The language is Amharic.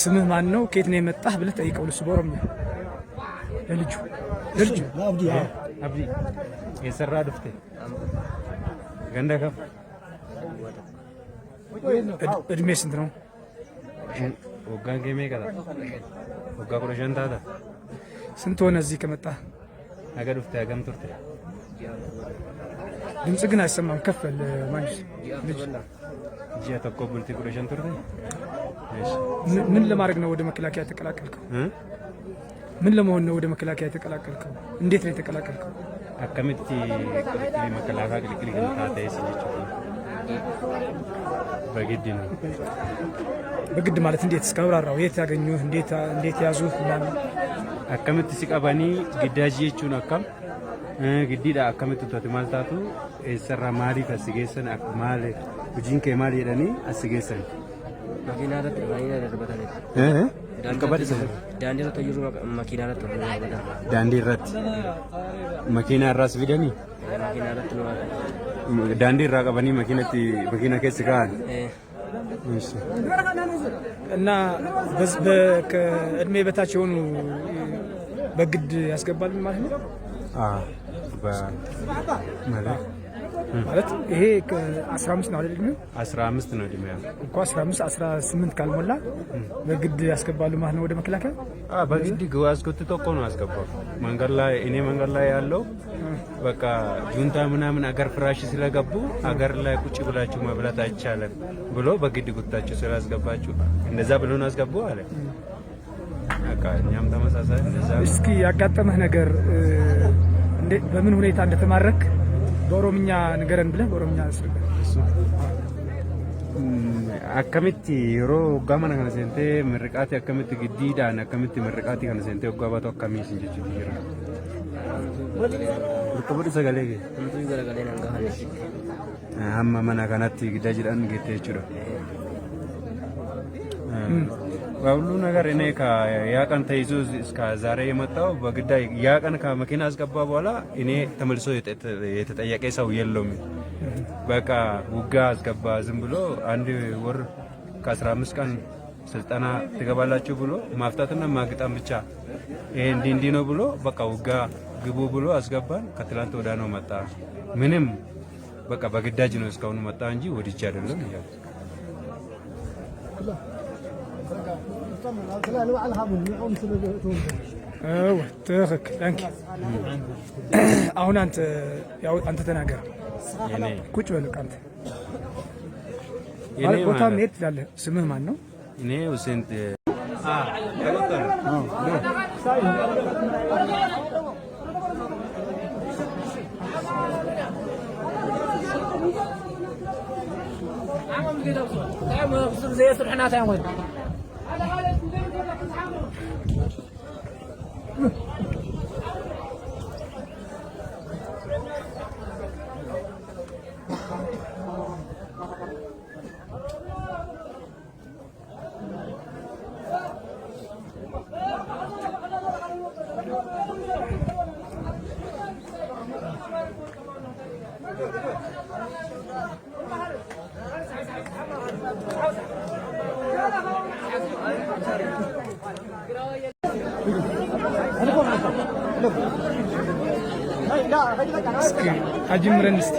ስምህ ማን ነው? ከየት ነው የመጣህ ብለህ ጠይቀው። ልሱ በኦሮምኛ ለልጁ ለልጁ አብዲ የሰራ ዱፍቴ ገንደ ከፍ እድሜ ስንት ነው? ወጋን ኬሜ ቀላ ወጋ 15 ታታ ስንት ሆነ እዚህ ከመጣህ? ነገ ዱፍቴ አገም ቱርቴ ድምጽ ግን አይሰማም። ከፍ ያለ ማንስ ልጅ Ji'a tokko bultii 15 turte። ምን ለማድረግ ነው ወደ መከላከያ የተቀላቀልከው? ምን ለመሆን ነው ወደ መከላከያ የተቀላቀልከው? እንዴት ነው የተቀላቀልከው? Akkamitti qiliqilii መከላከያ qiliqilii kan taatee si jechuudha. በግድ ነው። በግድ ማለት እንዴት? እስከ አብራራው። የት ያገኙህ? እንዴት እንዴት ያዙህ? ምናምን። Akkamitti si qabanii giddaaji jechuun akkam giddiidha akkamitti uffate maal taatu eessarraa maaliif as geessan maal hojiin kee maal jedhanii as geessan. Makiinaa irratti dhufanii darbataniidha. Daandii irratti jiru makiinaa irratti dhufanii darbatan. Daandii irratti makiinaa irraas fidanii Makiinaa irratti nu haadha. Daandii irraa qabanii makiinatti makiina keessa kaa'an. እና ከእድሜ በታች የሆኑ በግድ ያስገባል ማለት ነው። ማለት ማለት ይሄ 15 ነው አይደል? እድሜው 15 ነው እድሜው። እኮ 15 18 ካልሞላ በግድ ያስገባሉ ማለት ነው ወደ መከላከያ። በግድ አስጎትቶ እኮ ነው አስገባው። መንገድ ላይ እኔ መንገድ ላይ ያለው በቃ ጁንታ ምናምን አገር ፍራሽ ስለገቡ አገር ላይ ቁጭ ብላችሁ መብላት አይቻልም ብሎ በግድ ጉታችሁ ስላስገባችሁ እንደዛ ብሎ ነው አስገቡ አለ። በቃ እኛም ተመሳሳይ እንደዛ። እስኪ ያጋጠመህ ነገር በምን ሁኔታ እንደተማረክ በኦሮምኛ ንገረን ብለህ በኦሮምኛ አስረዳ። Akkamitti yeroo waggaa mana kana seentee mirriqaatii akkamitti giddiidhaan akkamitti mirriqaatii kana seentee waggaa baatu akkamii isin jechuutu jira. Bakka godhi sagalee kee. Homtuu garagalee nan gahan. Hamma mana kanatti giddaa jedhan geette jechuudha. በሁሉ ነገር እኔ ያ ቀን ተይዞ እስከ ዛሬ የመጣው በግዳ ያ ቀን ከመኪና አስገባ በኋላ እኔ ተመልሶ የተጠየቀ ሰው የለውም። በቃ ውጋ አስገባ ዝም ብሎ አንድ ወር ከ15 ቀን ስልጠና ትገባላችሁ ብሎ ማፍታትና ማግጣም ብቻ ይሄ እንዲህ እንዲህ ነው ብሎ በቃ ውጋ ግቡ ብሎ አስገባን። ከትላንት ወዳ ነው መጣ። ምንም በቃ በግዳጅ ነው እስካሁን መጣ እንጂ ወድጄ አይደለም እያሉ ትክክል። Thank you። አሁን አንተ ያው አንተ ተናገር። ቁጭ በል በቃ አንተ ቦታ መሄድ ትችላለህ። ስምህ ማን ነው? እኔ ሁሴን እስኪ አጅምረን እስኪ